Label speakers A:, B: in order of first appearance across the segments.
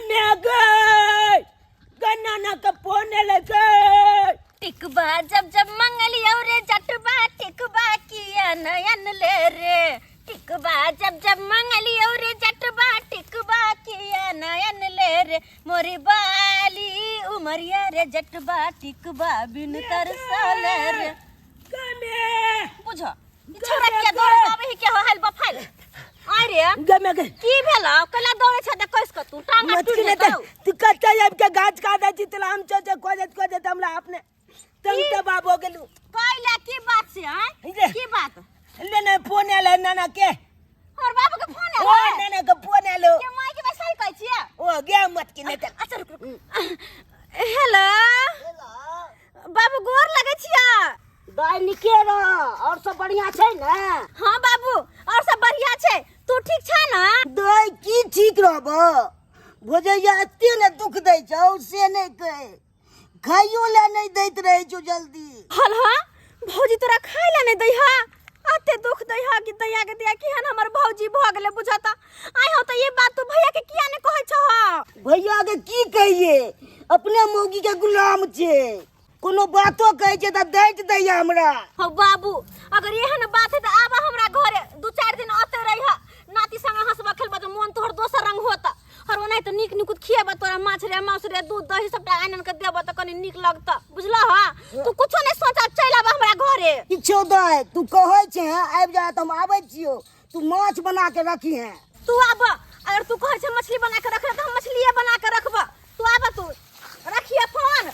A: गन्या गई गन्ना ना के फोन एलै गई।
B: टिकबा जब जब मंगलियो रे जटबा टिकबा किया नयन ले रे। टिकबा जब जब मंगलियो रे जटबा टिकबा किया नयन ले रे। मोरी बाली उमरिया रे जटबा टिकबा बिन तरसल रे।
A: गमे
B: बुझ ई छोरा किया दौड़ आबै है के हल बफल आय रे।
A: गमे गई।
B: की भेल कला दौड़े छ त कस के तू टांग
A: मत
B: टूट
A: किने
B: जेतौ।
A: तू कत्ते आबि के गाछ काटै छी तोरा हम चोचे खोजैत खोजैत हमरा अपने तंग तबाह भऽ गेलू।
B: कैला की बात से आय?
A: रे।
B: की बात?
A: ले ने फोन आयल है नाना के।
B: हमर बाबू के फोन आयल
A: ओ
B: है?
A: नाना के फोन आयल हो।
B: के माय के बैसारी कहै छियै?
A: ओ गे मत किने चल।
B: अच्छा रुक रुक। हेलो बाबू, गोर लगै छियै।
C: दाइ निके रह, और सब बढ़िया छै ने?
B: हाँ बाबू, और सब बढ़िया छै, तू ठीक छै ना?
C: दाइ की ठीक रहब, भोजैया एते ने दुख दै छौ से नहि कह, खाइयो लए नहि दैत रहै छौ जल्दी।
B: हल हाँ भौजी तोरा खाइ लए नहि दै हा, एते दुख दै हा कि दैया के दैया केहन हमर भौजी भऽ गेलै बुझता। आइ हो तऽ ई बात तू भैया के किया नहि कहै छह?
C: भैया के की कहिए, अपने मौगी के गुलाम छै, कोनो बातो कहै छै तऽ डाँटि दैया हमरा।
B: हौ बाबू, अगर एहन बात है तऽ आबऽ हमरा घरे, दू चारि दिन ओतै रहिह, नाती संगे हँसबऽ खेलबऽ तऽ मोन तोहर दोसर रंग होतऽ। और ओनाहि तऽ नीक निकुत खिएबऽ तोरा, माछ रे मांस रे दूध दही सबटा आनि आनि के देबऽ तऽ कनी नीक लगतऽ, बुझलह? तू कुछो नहि सोच, चलि आबऽ हमरा घरे।
C: किछो दाइ तू कहै छै आबि जा तऽ हम आबै छियौ, तू माछ बना के रखी है।
B: तू आब, अगर तू कहै छै मछली बना के रखले तऽ हम मछलिए बना के रखबऽ, तू आब, तू रखिए फोन।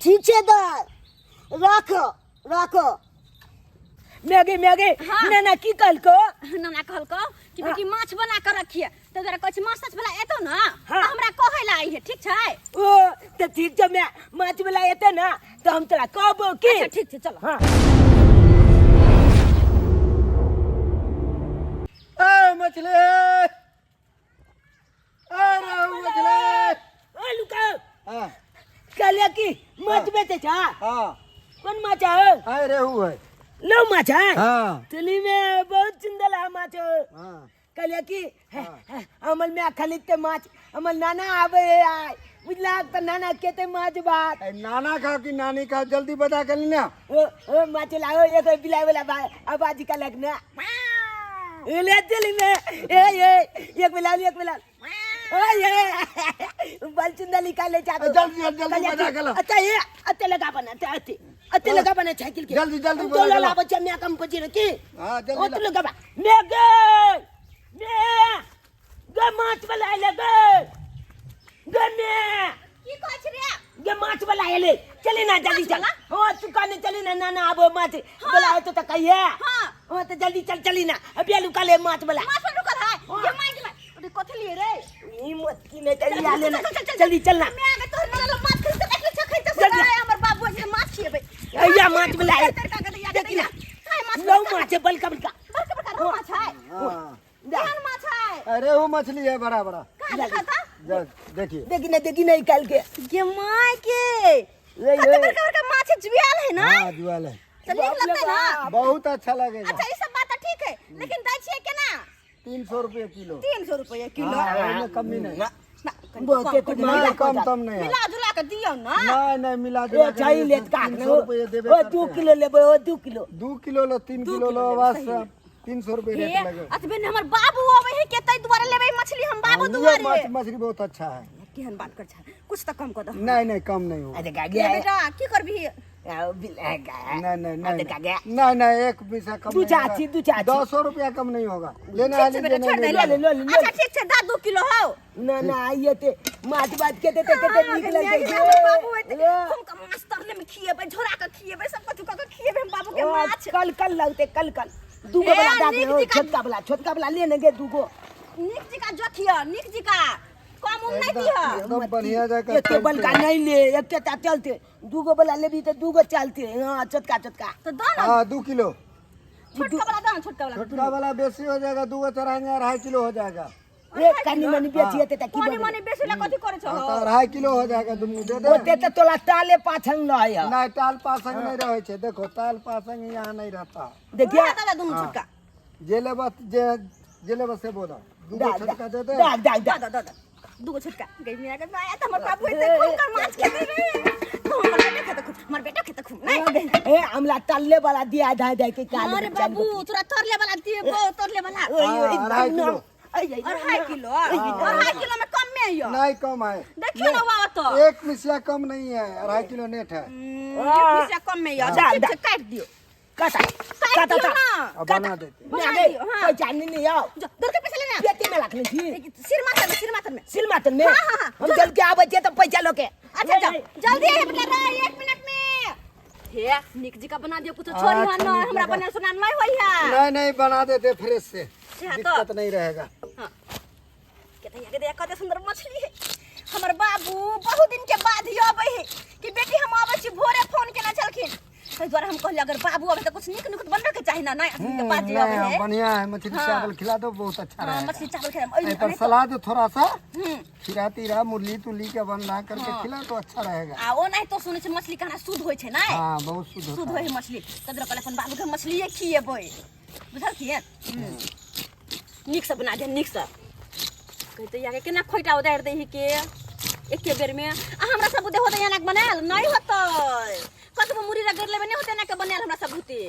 C: ठीक छै दाइ, राख राख।
A: Maggi Maggi.
B: हाँ।
A: नाना की कहलको?
B: नाना कहलको कि बेटी माछ बना के रखिए, तऽ जरा कहै छै माछ ताछ वाला एतौ ना?
A: हाँ।
B: तऽ हमरा कहै ला आइहे, ठीक छै?
A: ओ तऽ ठीक छै, मैं माछ वाला एतै ना तऽ हम तोरा कहबो की।
B: अच्छा ठीक छै, चलो।
A: हाँ।
D: ए मछली, ए रहू मछली।
A: ओ लुका।
D: हाँ।
A: कहलिए कि माछ बेचै छा?
D: हाँ।
A: कोन माछ है?
D: अरे रहू है।
A: लो माछ है?
D: हाँ।
A: चली में बहुत सुंदर है माछ।
D: हाँ।
A: कहलिए कि अमल में खरीदते माछ, हमर नाना आबे है आय, बुझला तऽ नाना केते माछ भात।
D: ए, नाना खाओ कि नानी खाओ, जल्दी बता के ना।
A: ओ ओ माछ लाओ, एक बिलाई वाला आवाज का लगना। ए ले चली में, ए ए एक बिलाई एक बिलाई। ओ ये बल चुंदा निकाल ले जा।
D: जल्दी जल्दी जल्दी बता के ला।
A: अच्छा ये अच्छा लगा बना, अच्छा अच्छा अच्छा लगा बना साइकिल के।
D: जल्दी जल्दी
A: तो
D: बता के ला।
A: ला बच्चा मैं कम पची रखी।
D: हां जल्दी
A: ओ तो लगा बा। मैं गे मैं गे माछ वाला आइले गे गे मैं।
B: की कहै छी रे?
A: गे माछ वाला आइले, चली ना जल्दी चल। हां तू कहने चली ना, ना ना आबो माछ वाला है तो त कहिए।
B: हां।
A: हां तो जल्दी चल, चली ना अभी लुका ले माछ वाला।
B: माछ वाला रुकल है? गे माछ वाला अरे कथि लिए रे?
A: ई मत की नहीं चली
B: चल,
A: आले
B: चल,
A: ना।
B: चल, चल, चल।
A: जल्दी चल ना।
B: मैं आगे तोहर नाना लोग माछ खरीद के देखले छ, खरीद के
A: जल्दी।
B: सदा हमर बाबू जी माछ खिएबै।
A: अइया माछ वाला है।
B: तर का गदैया,
A: देखी ना।
B: गदैया। काय माछ
A: लो
B: वाला?
A: माछ है, बड़का बड़का।
B: बड़का बड़का रहु माछ है।
D: हाँ।
B: केहन माछ है?
D: अरे वो मछली है बड़ा बड़ा।
B: कहाँ देखा था?
D: जा, देखिए।
A: देखी ना, देखी ना निकाल के।
B: गे my के।
A: ए,
B: कते
A: ए।
B: बड़का बड़का माछ है, जुआल है ना?
D: हाँ, जुआल है।
B: तो नीक लगतै ना?
D: बहुत अच्छा लगेगा।
B: अच्छा ई सब बात तो ठीक है, लेकिन दै छियै केना?
D: 300 रुपये किलो।
B: 300 रुपये किलो?
D: हाँ, ओहिमे कमी नहीं।
A: ना।
B: ना, कनी
A: बहुत
B: कम
A: के
B: कऽ
A: कुछ
B: दियौ।
D: नहीं,
A: महंगा
D: कम
A: हो
D: तम नहीं है।
B: मिला जुला के दियौ ना।
D: नहीं, नहीं, मिला
A: ओ,
D: जुला के
A: चाहिए
D: नहीं,
A: लेत काक
D: 300
A: ना, ओ,
D: रुपये देबे
A: ओ,
D: करते
A: 2
D: हैं।
A: किलो लेबै, ओ, 2 किलो।
D: 2 किलो लो, 3
B: दू
D: किलो
B: किलो
D: लो,
B: लेबै,
D: बस
B: सही में।
D: 300 रुपये
B: हे,
D: रेट लगे।
B: अतबे ने हमर बाबू अबै है के तै दुआरे लेबै मछली हम बाबू
D: हाँ, ये
B: दुआरे।
D: मछली बहुत अच्छा है।
B: केहन बात कर छ, कुछ तो कम कर दो।
D: नहीं, नहीं, कम नहीं होगा।
A: अरे का
B: ये
A: गया?
B: बेटा की करबी?
A: आओ, बिल, आ, गा।
D: नहीं, नहीं, नहीं,
A: अरे का गया?
D: नहीं, नहीं, एक पैसा कम
A: दू
D: नहीं
A: चाची,
D: होगा।
A: दू चाची।
D: 200 रुपया कम नहीं होगा। लेना है
B: ठीक छै बेटा,
D: लीजिए,
B: छोड़ दे,
D: नहीं
B: ले
D: लेना।
B: ले,
A: ले, ले।
B: अच्छा ठीक छै, दा 2 किलो हौ।
A: ना, ना, आइए ते माछ बात के ते ते ते
B: हाँ,
A: निक लगतै।
B: मेरी हमर बाबू एते,
A: ए।
B: हम के माछ तरले में खिएबै, झोरा के खिएबै, सब कथु क के खिएबै हम बाबू के
A: ओ,
B: माछ।
A: कल कल लगतै, कल कल। दूगो
B: ए,
A: वाला दा
B: नीक
A: दे, ओ,
B: जिका-
A: छोटका वाला, छोटका वाला ले ने गे दूगो।
B: नीक जिका जोखिय, नीक जिका। कम उम नहीं
D: एकदम-
B: दिह।
D: एकदम बढ़िया जगह
A: एते बड़का नहीं ले, एके टा चलते। दूगो वाला लेबी तऽ दूगो चलते। हाँ, छोटका छोटका।
B: तो दो ना।
D: हाँ, 2 किलो।
B: छोटका वाला दो ना, छोटका वाला।
D: छोटका वाला बेसी हो जाएगा, दूगो चढ़ाएंगे 2.5 किलो हो जाएगा।
A: ए, कनी मनी बेची हेतै तऽ की
B: कनी
A: भऽ
B: मनी बेसी ला कथी करै छहो?
D: हाँ, तऽ 2.5 किलो हो जाएगा, दुनू दे दे।
A: ओते तऽ तोरा ताले पाछंग रहै है।
D: नहीं, ताल पासंग नहीं रहे छे, देखो ताल पासंग यहाँ नहीं रहता।
A: देखिए।
B: दे दे दुनू छोटका।
D: जे लेबा, जे, जे लेबा से बोला। दूगो
A: दा,
D: छोटका दे दे।
A: दा, दा, दा।
B: दे, दे, दे। दूगो छोटका गई मिया के माया त हमर बाबू एते खूब कर माछ खेते रे। तो हमर बेटा खेते खूब, हमर बेटा खेते खूब नहीं।
A: ए हमला तल्ले वाला दिया धाय धाय के काल।
B: अरे बाबू तोरा तरले वाला दिए गो, तरले वाला।
D: हाँ, 2.5 किलो।
B: 2.5 किलो, 2.5 किलो में कम में आइयो।
D: नहीं, कम है।
B: देखियो ना बाबा तो।
D: एक मिसिया कम नहीं है, 2.5 किलो नेट है।
B: एक मिसिया कम में आइयो। अच्छा,
A: जा,
B: ठीक छै, काट दियो।
A: कटा
B: काट
A: कटा
B: दियो ना।
D: अब बना देते।
B: बना दियो, हाँ।
A: पैसा नहीं आओ।
B: जो दूर के पैसा लेना।
A: पेटी में रख ले छी।
B: सिर माथर में, सिर माथर में।
A: सिल मातन में।
B: हाँ, हाँ, हाँ।
A: हम जल के आबै छियै तऽ पैसा लऽ के।
B: अच्छा जाओ, जल्दी है बेटा रे, 1 मिनट में हे निक जी का बना दियो कुछ छोरी।
D: अच्छा,
B: हां न
D: निक
B: हमरा
D: जगह।
B: बनल सुना नहीं होई है।
D: नहीं नहीं, बना देते फ्रेश से।
B: से हाँ तो।
D: दिक्कत नहीं रहेगा।
B: हाँ। के दैया के दैया, कते सुंदर मछली है। हमर बाबू बहुत दिन के बाद ही आबै है कि बेटी हम आबै छी, भोरे फोन केना छलखिन। ताहि दुआरे हम कहलियै अगर बाबू आबै तऽ कुछ नीक नुक बनबे के चाही ना। नहीं अखन के बाद जे
D: नहीं,
B: आबै
D: हाँ,
B: है।
D: बढ़िया है, मछली
B: हाँ।
D: चावल खिला दो, बहुत अच्छा
B: हाँ,
D: रहेगा।
B: मछली चावल खेलम।
D: एहि पर सलाद थोड़ा सा खीरा तीरा मुरली तुली के बना करके
B: हाँ।
D: खिला तो अच्छा रहेगा।
B: आ ओ नहीं तो सुनै छै मछली खाना शुद्ध होइ छै नै?
D: हाँ, बहुत शुद्ध
B: शुद्ध
D: होता
B: होइ
D: है।
B: है मछली। तब कहले अपन बाबू के मछलिए खिएबै, बुझलखिन। नीकसँ बना दे नीकसँ। कहते याके केना खोइटा उदारि दै के एके बेर में। आ हमरा सब बुते होतै एना के बनायल? नहीं होतै। कतबो मुरी रगड़ लेबै, नहीं होतै एना के बनायल हमरा सब बुते।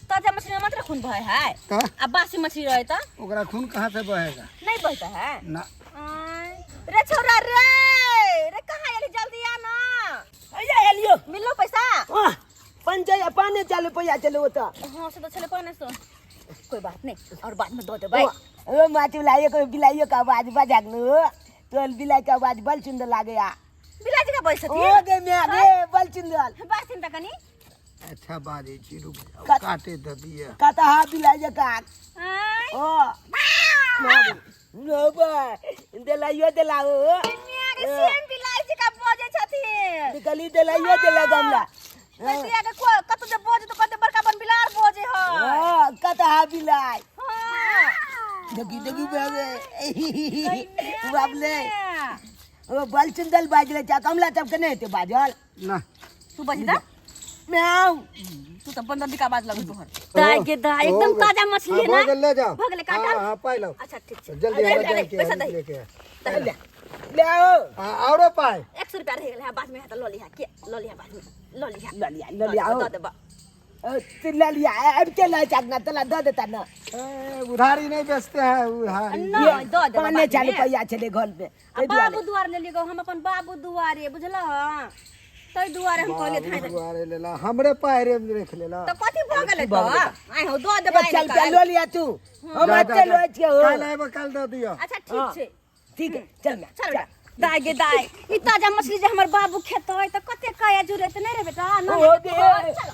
B: ताजा मछली में मात्र खून बहै है।
D: तो
B: आ बासी मछली रहे त
D: ओकरा खून कहाँ से बहेगा?
B: नहीं बहता है।
D: ना।
B: आय, रे छोरा रे, रे कहाँ एली? जल्दी आ ना।
A: अया एलियो।
B: मिललो पैसा?
A: वाह, पंचायत पाने चालू पैसा चलो ओतऽ।
B: हाँ, से तो छले 500, कोई बात नहीं, और बाद में दो देबै।
A: ओ माटी वाला एक बिलाइयो के आवाज बजाक न हो तोल, बिलाई के आवाज बड़ सुंदर लागे आ।
B: बिलाइ जका बैसत।
A: ओ गे म्या गे, बड़ सुंदर।
B: बासिन त कनी।
D: अच्छा बाजै छी, रुक जाओ। काटे दे दिए।
A: कता हा बिलाई जका।
B: आय।
A: ओ नो बा देलाइयो देला ओ।
B: मिया के सेम बिलाइ जका बजै छथिन।
A: निकली देलाइयो देला गमला।
B: कतिया के को कत जे बजे तो कते बड़का बन बिलार बजे है।
A: हां, कता हा बिलाई।
B: हाँ।
A: देखी देखी बाबे बाबले, ओ बल सुंदर बाजले चा कमला तब के नहीं हेतै बाजल।
D: ना।
B: तू बजी दा।
A: म्याऊ।
B: तू तो बंदर का आवाज लगै तोहर। दाई के दाई,
D: हो
B: एकदम
D: गेल।
B: ताजा मछली है
D: हाँ,
B: ना?
D: भऽ गेल, ले जाओ।
B: भऽ गेलै, काटल?
D: हाँ हाँ, पाइ लाओ।
B: अच्छा, ठीक छै।
D: जल्दी
B: अरे,
D: हमरा
B: अरे,
D: जाए के
B: पैसा
D: है,
B: दही।
D: लेके आ।
B: दही।
A: ले आओ।
D: हाँ, औरो पाइ।
B: 100 रुपया रह गेलै है, बाद में है त लऽ लिहा के, लऽ लिहा, बाद में लऽ लिहा।
A: ल लिया, ल लिया।
B: दऽ देबा।
A: ओ तू ल लिया, अब के ल चाकना तला दऽ देता ना।
D: ए, उधारी नहीं बेचते हैं उधारी।
B: नहीं, दऽ देबा
A: पाने
B: बाद
A: चालू
B: में।
A: पैसा छलै घर में।
B: आ बाबू दुआर लेलियै गो हम अपन बाबू दुआरे, बुझलह? ताहि दुआरे हम कहलियै धाइ
D: बाबू दुआरे लेला, हमरे पायरे में रख लेला।
B: तऽ कथी भऽ गेलै तऽ आइ हौ, दऽ देबै।
A: चल पे ल लिया तू, हम
D: जा, जा,
A: अते
D: जा।
A: लै छियै हो।
D: काल्हि आबि काल्हि दऽ दिअ।
B: अच्छा, ठीक छै।
A: ठीक है, चल ना।
B: चल बेटा। दाय गे दाय, ई ताजा मछली जे हमर बाबू खेतै तऽ कते काया जुड़ेत नहि रे बेटा?
A: ओ गे।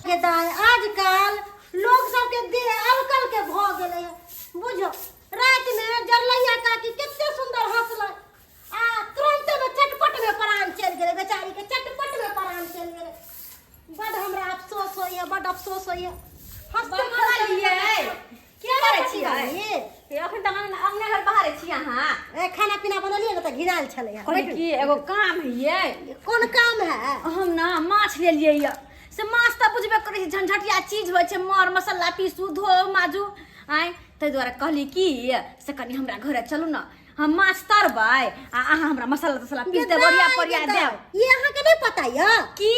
C: के दाय, आजकल लोग सबके देह अलकल के भऽ गेलै। बुझो राति में जरलैया काकी कते सुंदर हंसलै आ तुरंते में चटपट में प्राण चलि गेलै बेचारी के, चटपट में प्राण चलि गेलै। बड हमरा अफसोस होइए, बड अफसोस होइए। हंसते
B: बनलियै?
C: की
B: करै छियै?
C: छियै?
B: अखन तऽ अंगना घर बाहरे छी अहाँ।
C: ए, खाना पीना बनलियै ने तऽ घिनायल छलै।
B: कहली की एगो काम है।
C: कोन काम है?
B: हम ना माछ लेलियै यऽ, से माछ तऽ बुझबे करै छी, झंझटिया चीज होइ छै। मर मसाला पीसू, धो माजू आँय। ताहि दुआरे कहली की से कनि हमरा घरे चलू ने, हम माछ तरबै आ अहाँ हमरा मसाला तसाला पीस देब, ओरिया पोरिया देब।
C: ये अहाँके नहि पता यऽ?
B: की?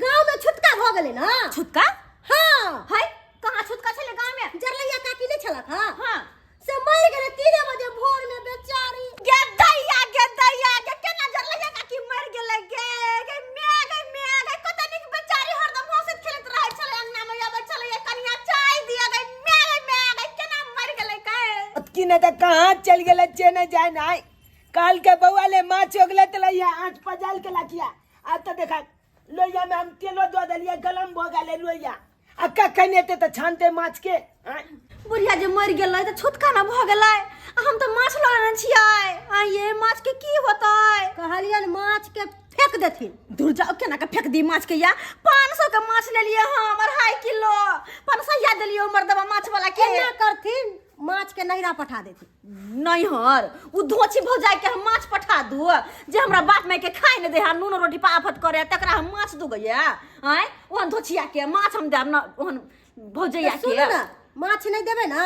C: गाँव में छुटका भऽ गेलै ने।
B: छुतका?
C: हाँ।
B: है, कहाँ छुतका छलै गाँव में?
C: जरलैया काकी नहि छलक? हाँ।
B: हाँ।
C: से मरि गेलै 3 बजे भोर में बेचारी।
B: गे दैया, गे दैया, गे केना जरलैया काकी मरि गेलै? गे गे my, गे my, गे कते नीक बेचारी हरदम हँसैत खेलैत रहै छलै, अंगना में अबै छलै, कनिया चाय दिया। गे my, गे my, गे केना मरि गेलै गे?
A: की नहीं तऽ कहाँ चल गेलै चे नहीं जाए ना। काल के बउआ ले माछ हो गेलै तऽ लैया आँच पजाल के लाखिया। आब तऽ देखा लोहिया में हम तेलो दऽ देलियै, गलम भऽ गेलै लोहिया। आ कखन एतै तऽ छानतै माछ के आँय?
B: बुढ़िया जे मरि गेलै तऽ छुतका न भऽ गेलै आ हम तऽ माछ लऽ लेने छियै। आ ये माछ के की होतै?
C: कहलियनि माछ के फेंक देथिन।
B: दूर जाओ, केना के फेंक दी माछ के? या 500 के माछ लेलियै हम, 2.5 किलो, 500 देलियै मर्दबा माछ वाला के।
C: एना करथिन, माछ के नैहरा पठा देथिन।
B: नैहर? उ धोछी भौजाई के हम माछ पठा दू, जे हमरा बाप माय के खाइ नहि दे हा, नून रोटी पर आफत करे, तकरा हम माछ दू गैया? आँय, ओहन धोछिया के माछ हम देब न, ओहन भौजैया
C: तऽ सुनू
B: के।
C: ने, माछ नहि देबै ने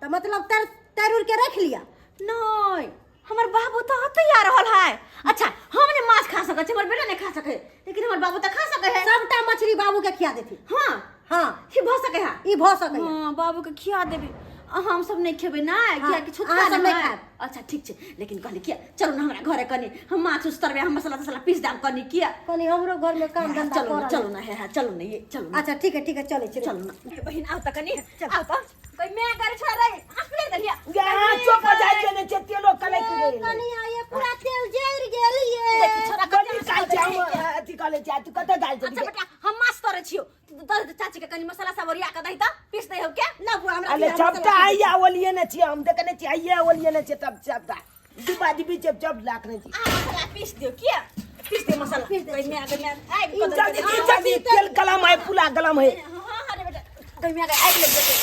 C: तऽ मतलब तर तर उड़ के रख लिअ।
B: नहीं, हमर बाबू तो अतै आ रहल है। अच्छा, हम ने माछ खा सकै छी, हमर बेटा नहीं खा सकै, लेकिन हमर बाबू तो खा सकै है।
C: सबटा मछली बाबू के खिया देथिन।
B: हाँ।
C: हाँ।
B: ई भऽ सकै है।
C: ई भऽ सकै है।
B: हाँ, बाबू के खिया देबे, हम सब नहीं खेबै ना।
C: हाँ,
B: किया कि छुटका
C: अहाँ सब
B: नहीं
C: नहीं
B: है।
C: खायब।
B: अच्छा ठीक छै, लेकिन कहली किया चलू ना हमरा घरे, कनी हम माछ उछ तरबै, हम मसाला तसाला पीस दाम कनी किया।
C: कनी हमरो घर में काम धंधा
B: चलू ना।
C: करल।
B: चलू ना, हे हे चलू ना, ये चलू ना।
C: अच्छा ठीक है, ठीक है, चलै छी।
B: चलू ना हे बहिन, आउ त कनी, आउ त कोई मैं कर छोड़ा रे आँख ले दलिया।
A: गे चुप हो जाइ छै ने छै तेलो कलैक गेल।
C: कनी ये पूरा तेल जरि गेल ये।
B: देखी छोड़ा
A: कनी काल छै हम अथी कले छै, तू कतऽ दाल छै?
B: अच्छा बेटा, हम माछ तरे छियो, दर चाची के कनी मसाला सब ओरिया के दही त पीस दे हो के
C: ना बुआ, हमरा
A: अरे
C: दिया
A: चपटा
C: मसाला।
A: आइया ओलिए ने छियै, हम देखने छियै आइया ओलिए ने छियै, तब चपटा डिब्बा डिब्बी चप चप लाख ने छी।
B: आ मसाला पीस दियो, किया पीस दे मसाला।
C: पीस दे।
B: कोई मैं आगे मैं आग
A: ई जल्दी ई जल्दी, तेल गलम है, पूरा गलम है।
B: हां हां रे बेटा, कोई मैं आगे आग लग जेतै,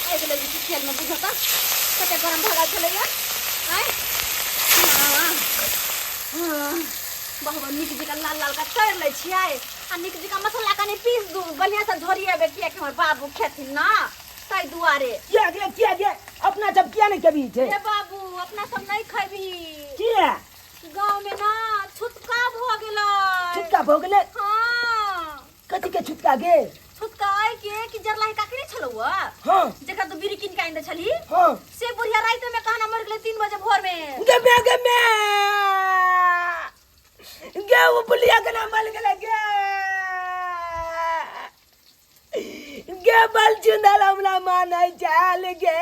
B: आग लग जेतै तेल में। बुझो त कते गरम भगा छलैया आय। हां हां, बहुत नीक जकाँ लाल लाल का तर लै छियै आ नीक जकाँ मसाला कनि पीस दू, बढ़िआँ से झोरिएबै, कियाकि हमर बाबू खेथिन ना, ताहि दुआरे।
A: किया गे, किया गे, अपना सब किया नहीं कभी छै?
B: हे बाबू, अपना सब नहीं खेबही।
A: किया?
B: गाँव में ना छुटका भऽ गेलै।
A: छुटका भऽ गेलै?
B: हाँ।
A: कथी के छुटका गे?
B: छुटका आइ के कि जरलाही काकी नहि छलौ?
A: हाँ।
B: जकरा तू बीड़ी कीन के आनि दै छलही।
A: हाँ।
B: से बुढ़िया राति में कहना मरि गेलै 3 बजे भोर में।
A: गे मे, गे मे, गे ओ बुलिया के नाम मर गेलै गे। गे बल चुंदल हमरा मानै चाल गे,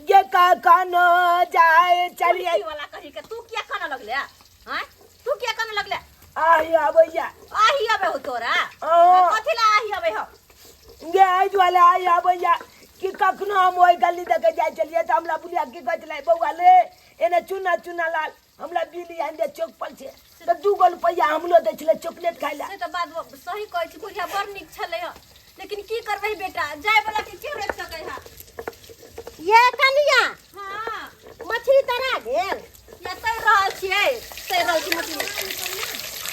A: गे कखनो जाय चलिए।
B: कुर्सी वाला कही के तू किया कानऽ लगले आँय? तू किया कानऽ लगले?
A: आही आबैया।
B: आही आबे हो तोरा?
A: हाँ।
B: कथी ला आही आबे हो?
A: गे एहि दुआरे आही आबैया कि कखनो हम ओहि गली दऽ के जाइ छलियै तऽ हमरा बुलिया की कहै छलै, बौआ ले एने चूना चूना लाल हमरा बिली आनि दे, चौक पर छै, तऽ 2 गो रुपैआ हमरो दै छलै चॉकलेट खाइ लए।
B: से तऽ बात सही कहै छी, बुढ़िया बड़ नीक छलै हँ, लेकिन की करबै बेटा, जाय वाला के के रोकि सकै है?
C: ये कनिया।
B: हाँ।
C: मछली तरा गेल?
B: या तैर रहल छियै, तैर रहल छी मछली।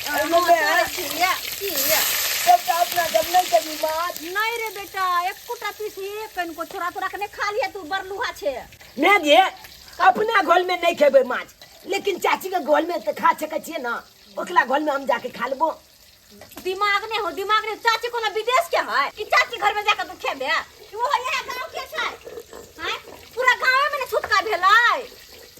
A: एहिमे
B: हाँ, तैर छियै की?
A: सबटा अपना जब नहीं कभी माछ?
B: नहीं रे बेटा, एकोटा पीस एक कनिको छोरा तोरा के नहीं खा लिया, तू बड़ लुहा छे।
A: मैं गे अपना घर में नहीं खेबै माछ, लेकिन चाची के घर में तऽ खा सकै छियै ना, ओकरा घर में हम जाके खा लेबो।
B: दिमाग नहीं हो, दिमाग नहीं। चाची कोनो विदेश के है कि चाची घर में जाके तू खेबे? वो यहाँ गांव के छै हैं? पूरा गांव में ने छुटका भेलै।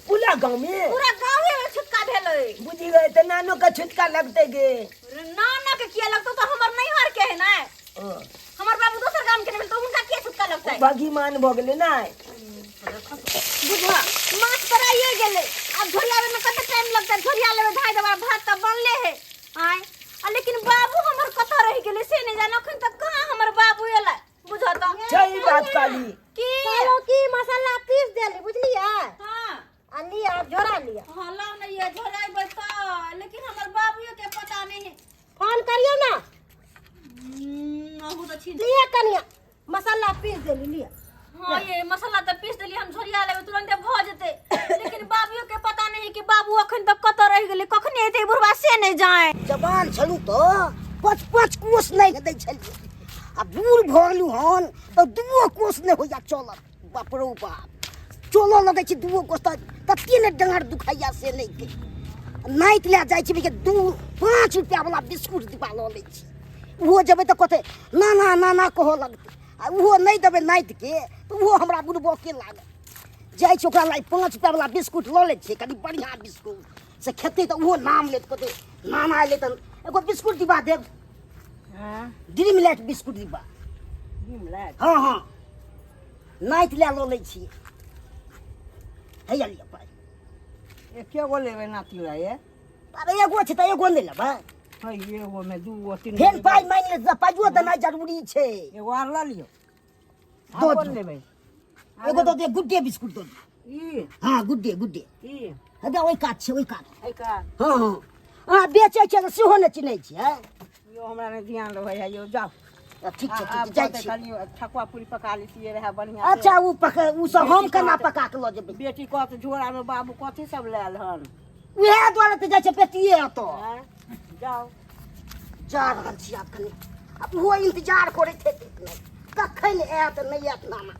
A: पूरा गाँव में?
B: पूरा गांव में छुटका भेलै।
A: बुझि गए तऽ नानो के छुटका लगतै गे।
B: नाना के किया लगतौ? तो हमर नैहर के है ना।
A: हाँ।
B: हमर बाबू दोसर गाम के नहीं भेल तो हुनका किया छुटका लगतै?
A: भगीमान भऽ गेलै ने।
B: बुझा माछ तराइए गेलै, आब झोरियाबै में कते टाइम लगतै? झोरिया लेबै, धाइ देबै, भात तऽ बनले है आय। आ लेकिन बाबू हमर कतऽ रहि गेलै से नहि जान, अखन तक कहाँ हमर बाबू एलै, बुझऽ तऽ।
A: सही बात कहली।
B: की?
C: कहलहुँ की मसाला पीस देली, बुझलियै?
B: हाँ।
C: आ लिअ, आब झोरा लिअ।
B: हाँ, लाउ ने, ये झोराइबै तऽ, लेकिन हमर बाबूओ के पता नहीं है।
C: फोन करियौ ने।
B: अहूँ तऽ छी।
C: लिअ कनिया, मसाला पीस देली, लिअ।
B: हाँ, ये मसाला तऽ पीस देली, हम झोरिया लेबै, तुरंते भऽ जेतै, लेकिन बाबूओ के पता नहीं कि बाबू अखन तक कतऽ रहि गेलै, कखने एतै बुढ़वा से नहि जाए।
E: जवान छलहुँ तऽ 5 5 कोस नहि दै छलियै, आ बूढ़ भऽ गेलहुँ हन तऽ दूओ कोस नहि होइया चलत। बाप रौ बाप, चलऽ लगै छी दूओ कोस तऽ तते ने डाँड़ दुखाइया से नहि के नाइत लए जाइ छी के 2 5 रुपैआवला बिस्कुट डिब्बा लऽ लै छी। ओहो जेबै तऽ कहतै नाना नाना कहऽ लगतै, आ ओहो नहि देबै नातिके तऽ ओहो हमरा बुड़बके लागत। जाइ छी ओकरा लाइ 5 रुपैआवला बिस्कुट लऽ लै छियै, कनि बढ़िआँ बिस्कुट से खेतै तऽ ओहो नाम लेत, कहतै नाना एलै तऽ एगो बिस्कुट डिब्बा देब। ड्रीम लाइट बिस्कुट डिब्बा। हाँ हाँ, नाति लए लऽ लै छियै। हैया लिअ पाइ।
F: एके गो लेबै नाति लए?
E: अरे एगो छै तऽ एगो नहि लेबै?
F: है, एगो में दू गो तीन।
E: फेर पाइ मांगि लेत तऽ पाइयो देनाइ जरूरी छै।
F: एगो आर लऽ लियौ।
E: दऽ
F: कोन
E: दियौ।
F: लेबै?
E: एगो दऽ दियौ, गुड्डे बिस्कुट दऽ दियौ।
F: ई?
E: हाँ, गुड्डे गुड्डे।
F: ई?
E: हेबे ओहि कात छै, ओहि कात।
F: एहि कात?
E: हाँ हाँ, अहाँ बेचै छियै तऽ सेहो नहि चिन्है छियै।
F: यौ, हमरा नहि ध्यान रहै है यौ, जाउ।
E: ठीक छै, ठीक
F: आब
E: छै, जाइ
F: कहतै
E: छी।
F: कनि ठकुआ पूरी पका लेतियै रहए बढ़िआँ से।
E: अच्छा, ओ पक ओ सब हम
F: बेटी
E: केना
F: कहत-
E: पका के लऽ जेबै?
F: बेटी कहत झोरामे बाबू कथी सब लायल हन।
E: उएह दुआरे तऽ जाइ छै बेटिए एतऽ।
F: आँय? जाउ।
E: जा रहल छी आब कनि, आब ओहो इन्तजार करैत हेतै, कखन आयत नहि आयत नाना।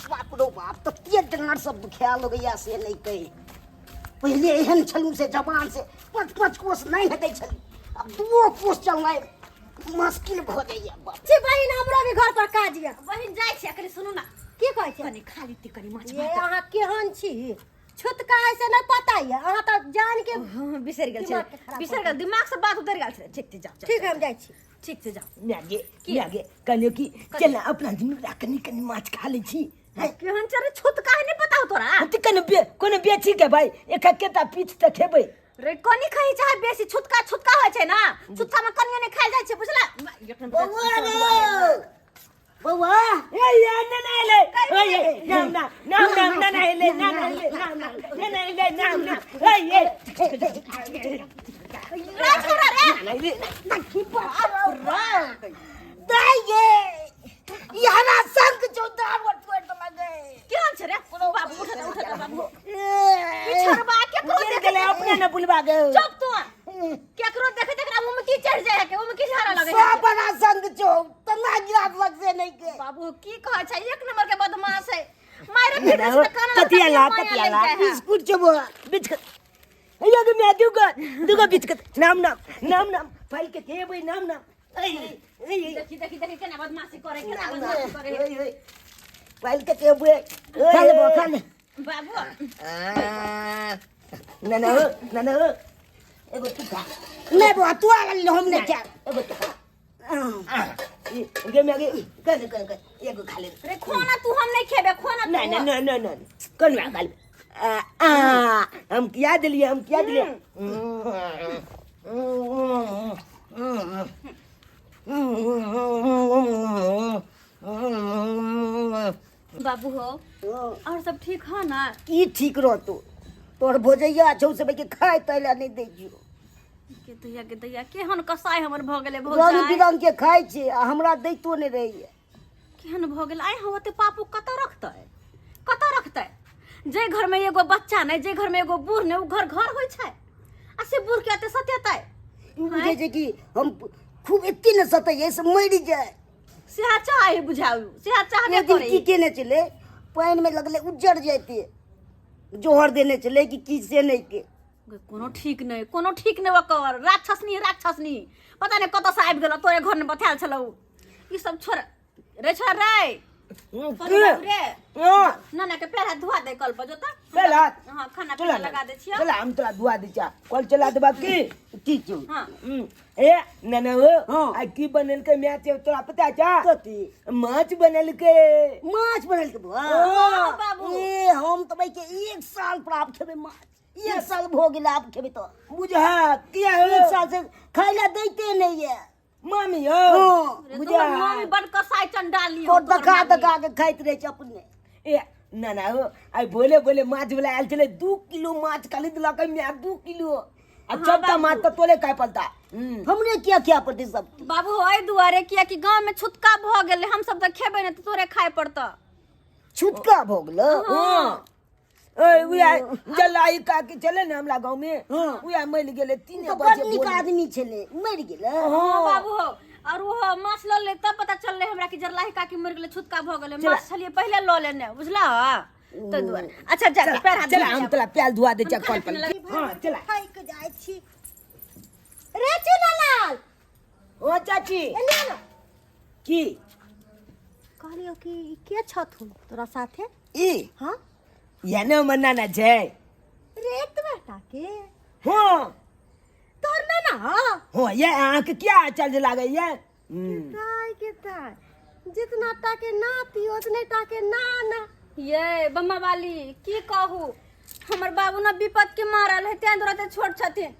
E: बाप रो बाप, तते डाँड़ सब दुखाए लगैया से नहि कहि। पहिले एहन छलहुँ से जवान से पाँच पाँच कोस नहि हेतै छलहुँ, आब दूओ कोस चलनाइ मुश्किल भऽ जाइए बाप।
C: छी बहिन, हमरो भी घर पर काज यऽ।
B: बहिन, जाइ छी अखनी, सुनू ना।
C: की कहै छै?
B: कनी खा लीती कनी माछ
C: ये
B: भात।
C: अहाँ केहन छी? छुतका है से नहि पता यऽ? अहाँ तऽ जान के
B: हाँ, बिसरि गेल
C: दिमाग के
B: छलै,
C: खराब।
B: बिसरि गेल, दिमाग से बात उतरि गेल छलै। ठीक छै, जाउ जाउ।
C: ठीक है, हम जाइ छी।
B: ठीक छै, जाउ।
A: माय गे, माय गे, कहलियौ कि चल ना अपना दुनू गोटा कनी कनी माछ खा लै छी। हैं?
B: केहन चरे छुतका है, नहीं पता हो तोरा?
A: हम तऽ कने बे कोनो बेची के भाई एक एक टा पीस तऽ खेबै।
B: रे, कनी खाई चाहे बेसी, छुतका छुतका होइ छै ना, छुतका में कनियो नहीं खायल जाइ छै, बुझला?
E: बौआ रे बौआ।
A: ए या ना ना ले ए ए नाम ना नाम नाम ना ना ले ना ना ले नाम ना ना ना ले नाम ना ए ए।
B: रे छोरा रे।
A: ना ले।
E: दाइ गे, ई हमरा संग चौदार तोड़ि देलक गे।
B: केहन छै रे बाबू? उठ उठ बाबू।
E: ए,
B: छोड़बा केकरो
A: गिर
B: देखे
A: गेलै अपने ने बुलबा गे।
B: चुप तू। केकरो देखे देखरा मुंह में की चढ़ जाय है के, मुंह में की झाड़ा लगे है?
E: सब बड़ा संग छौ तना गिरा देलक से नहि के।
B: बाबू, की कहै छै, एक नंबर के बदमाश है, मारे फिर
A: ना,
B: कान।
A: कतिया ला, कतिया ला।
E: बिस्कुट छौ बौआ।
A: बिस्कुट अयो गे मैं दूगो दूगो बिस्कुट नाम नाम नाम नाम फल के खेबै नाम नाम ऐ ऐ ऐ।
B: देखी देखी देखी, केना बदमाशी करे, केना बदमाशी करे।
A: ऐ ऐ फल के खेबै।
E: खा ले बौआ, खा ले।
B: बाबू।
A: ना ना हो ना ना हो, एगो तू खा।
E: नहि बौआ, तू आ गेल, हम नहि खायब।
A: एगो तू खा गे मैं गे, कन कन कन एगो खा ले।
B: रे खोना तू, हम नहीं खेबे, खोना तू।
A: ना ना ना ना ना, कन खा ले। आ आ हम किया देलिए, हम किया देलिए।
B: बाबू हो, और सब ठीक है ना?
E: की ठीक रहतो? तोहर भोजैया छौ से के खाय तैला नहि दै छियौ।
B: के दैया के दैया, केहन कसाई हमर भऽ गेलै।
E: रंग
B: भौजाई
E: बिरंग के खाइ छै आ हमरा दैतो नहि रहैया।
B: केहन भऽ गेल आइ हम? ओते पापू कतऽ रखतै, कतऽ रखतै? जे घर में एगो बच्चा नहि, जे घर में एगो बूढ़ नहि, ओ घर घर होइ छै? आ से बूढ़ के एते सतेतै?
E: ई बुझै छै कि हम खूब एते ने सतैयै से मरि जाय।
B: सेहा चाहे बुझाउ, सेहा चाहबे
E: एक दिन
B: करै।
E: की केने छलै, पानिमे लगलै उज्जर जाइते, जोहर देने छलै कि की से नहि के।
B: कोनो ठीक नहि, कोनो ठीक नहि ओकर। राक्षसनी, राक्षसनी, पता नहि कतऽसँ आबि गेल, तोरे घर मे बथायल छलौ। ई सब छोड़ रे, छोड़ रे।
A: के
B: रे।
A: हां।
B: नाना के पैर हाथ धुआ दे कल पर जो तऽ।
A: पैर हाथ?
B: हाँ, खाना
A: चला
B: पीना
A: ना।
B: लगा दे छियै।
A: चला, हम तोरा धुआ दै छियै। कल चला देबा की?
E: ठीक छौ।
B: हाँ।
A: ए नाना हो।
E: हाँ।
A: आ की बनेलकै माछ तोरा पता छौ?
E: कथी?
A: माछ बनेलकै।
E: माछ बनेलकै बौआ?
B: हाँ, बाबू।
E: ए, हम तऽ भाई के एक साल पर आब खेबै माछ। एक साल भऽ गेल, आब खेबै तऽ।
A: बुझा किया हो?
E: एक साल से खाय लए दैते नहि ये
A: मामी हो।
E: हाँ।
B: रे,
A: बुझा
B: तोहर मम्मी बड़ कसाई चंडाली हो।
E: और
B: तोहर
E: दका
B: मम्मी।
E: दका के खाइत रहै छै अपने।
A: ए नाना हो, आइ बोले बोले माछ वाला आयल छलै, 2 किलो माछ खरीदलकै my, 2 kilo. आ सबटा माछ तऽ तोरे खाय पड़ता।
E: हमरे किया खिया पड़तै सब?
B: बाबू, एहि दुआरे किया कि गाँव में छुतका भऽ गेलै, हम सब तऽ खेबै ने, तऽ तोरे खाय पड़तऽ।
E: छुटका भऽ गेलो?
A: हाँ, ए उया जलाई काकी छलै ने हमरा गाँव में,
E: हाँ।
A: उया मरि गेलै 3
E: तऽ
A: बजे
E: बड़ नीक
A: भोर में।
E: आदमी छलै, मरि गेलै?
B: हाँ बाबू हो, और वो माछ लऽ ले तब पता चललै हमरा कि जरलाही काकी मरि गेलै, छुतका भऽ गेलै। माछ छलियै पहिले लऽ लेने, बुझला? ताहि दुआरे। अच्छा जा, पैर हाथ
A: चला,
B: धो
A: हम
B: ले।
A: तोरा प्याज धुआ दै छियै
B: हम
A: कल पर।
B: खाना पीना।
A: हाँ, चला।
C: थाकि जाइ छी रे चुनालाल।
A: ओ चाची।
C: एने ना।
A: की?
C: कहलियौ कि ई के छथुन तोरा साथे?
A: ई?
C: हाँ।
A: इएह ने हमर नाना छै।
C: रे एतबे टा के?
A: हाँ।
C: तोहर नाना?
A: हाँ, ये अहाँके किया आश्चर्य लागैया?
C: ताय के ताय, जितना टा के नाती उतने टा के नाना।
B: ये बम्मा वाली, की कहू, हमर बाबू ने विपद के मारल है, तें दुआरे छोट छथिन।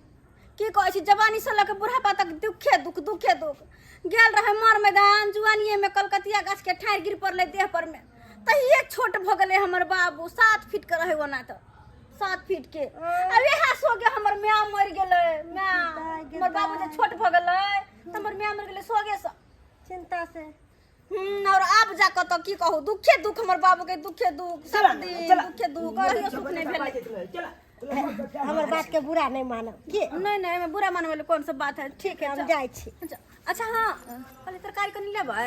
B: की कहै छी, जवानी से लऽ के बुढ़ापा तक दुखे दुख, दुखे दुख। गेल रहे मर मैदान जुआनिए में, कलकतिया गाछ के ठाढ़ि गिर पड़लै देह पर में, तहिए छोट भऽ गेलै हमर बाबू। 7 फीट के रहे ओना तऽ, 7 फीट के। आ इएह सोगे हमर माय मरि गेलै। माय, हमर बाबू जे छोट भऽ गेलै तऽ हमर माय मरि गेलै सोगे से।
C: चिंता से।
B: और आब जा कऽ तऽ की कहू, दुखे दुख हमर बाबू के, दुखे दुख सब
A: चला,
B: दिन।
A: चला।
B: दुखे दुख, कहियो सुख नहि भेलै।
A: चला।
C: हमर बात के बुरा नहीं मानब के?
B: नहीं नहीं, एहिमे बुरा मानबै वाली कोन सब बात है? ठीक है।
C: हम
B: जा।
C: जाइ छी।
B: अच्छा अच्छा, हाँ, कहली तरकारी कनि लेबै।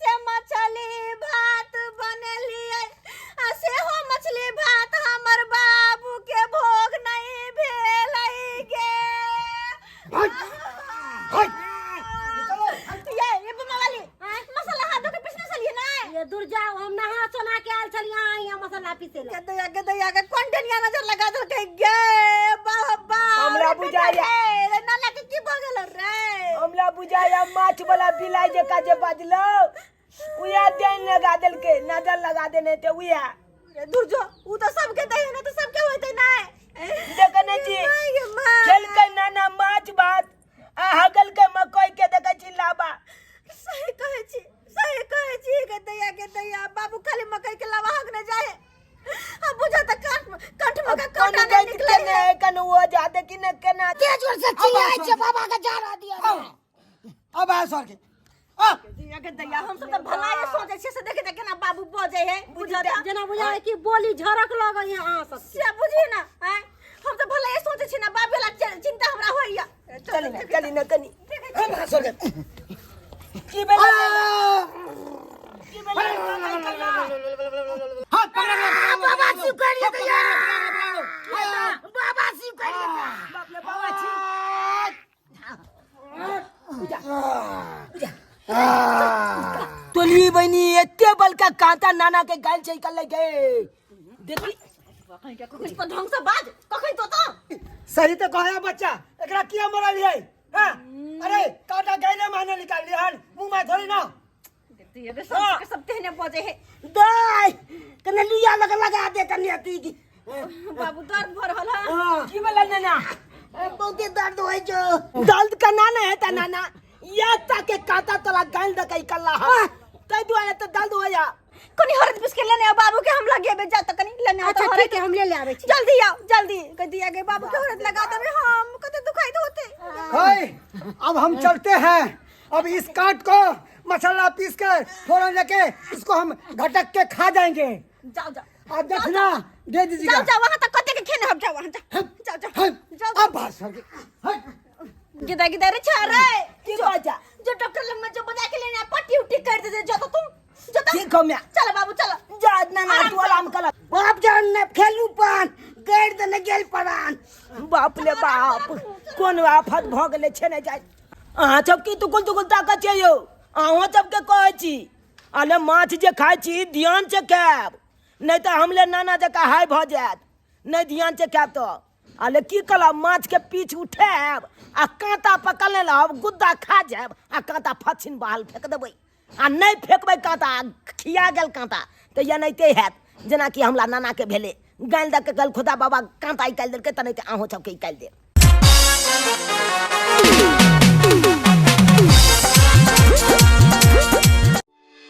B: गे बाबा
A: हमरा बुझाइया।
B: रे नाना के की भऽ गेल रे
A: हमरा बुझाइया माछ वाला बिलाइ जकाँ जे बजलौ उएह देन लगा देलकै नजर लगा देने ते उएह
B: रे दूर जो उ तऽ सबके दै है ना तऽ सबके होइतै नै
A: देखै नहि छी
B: माय गे माय
A: खेलकै नाना माछ भात आ हगलकै मकई के देखै छी लाबा
B: सही कहै छी सही कहै छी गे दैया गे दैया बाबू खाली मकई के लावा हक न जाए आ बुझा तऽ कंठ कंठ में का
A: कोन
B: कांटा
A: गैत
B: नहीं निकले
A: केने है कन वो जा देखी न केना
E: के जोर से चिल्लाइ छै बाबा के जारा दिया
D: अब आया सर के अब
B: दैया गे दैया हम सब तऽ भलाए सोचै छियै से देखे केना बाबू बजै है बुझा तऽ
C: जेना बुझाय कि बोली झरक लगै है अहाँ सबके
B: से बुझी ना आँय हम तऽ भलाए सोचै छी ना बाबे ला चिंता हमरा होइया
A: चली न चली न कनी
D: अब आया सर के
A: की भेलै
D: हाथ पकड़
E: बाबा शिव करिए दैया बाबा शिव करिए
A: बाप रे बाबा छी तोली बहिनी एते बलका कांटा नाना के गाल छै कल के देखी
B: कखन तो ढंग से बाज कखन तो तो
D: सही तो कहा बच्चा एकरा किया मरल है हाँ? अरे काटा गैले माने निकाल लिया हन मुंह में थोड़ी ना
B: देखते है सब के सब तेहने बजे है
E: दाय कने लिया लग लगा दे कने अथी की
B: बाबू दर्द भर रहल है
A: की भेलै नाना
E: बहुते दर्द होइ छौ
A: दर्द का नाना है ता नाना या ताके कांटा तोला गाल दकै कल्ला हा तै दुआरे त दर्द होया
B: कनी हरद पीस के लेने आओ बाबू के हम लगेबे जा तो कनी लेने आओ
C: अच्छा
B: तो
C: ठीक है हम ले ले आबै छी
B: जल्दी आओ जल्दी कह दिया गए बाबू के हरद लगा देबे हम कते दुखाई होते
D: हाय अब हम चलते हैं अब इस काट को मसाला पीस कर फोरन लेके इसको हम घटक के खा जाएंगे
B: जाओ जाओ
D: अब देखना दे
B: जाओ
D: दीजिएगा
B: जाओ वहां तक कते के खेने हम जाओ वहां जाओ जाओ जाओ जाओ
D: अब बात सर
B: गिदा गिदा रे छा रे
A: की बाजा
B: जो डॉक्टर लग में जो बजा के लेने आ, पट्टी उट्टी कर दे दे जो तो तू जो तो
A: ठीक हो म्या
B: चलो बाबू चलो
A: जा नाना तू आराम कर
E: बाप जान ने खेलू पान गैर देने गेल परान
A: बाप रे बाप कोन आफत भऽ गेलै छै नहि जाय अहाँ सबके तुकुल तुकुल ताकत छै यौ अहूँ सबके कहै छी अरे माछ जे खाइ छी ध्यान से खायब नहि तऽ हमले नाना जकाँ हाय भऽ जायत नहि ध्यान से खायब तऽ अरे की कहलब माछके पीछ उठायब आ काँटा पकड़ने रहब गुद्दा खा जायब आ काँटा फछिन बाहर फेंक देबै आ नहि फेंकबै काँटा खिया गेल काँटा तऽ एनाहिते हैत जेनाकि हमरा नानाके भेलै गालि दऽ के गल खुदा बाबा काँटा निकालि देलकै तेनाहिते अहूँ सबके निकालि देब।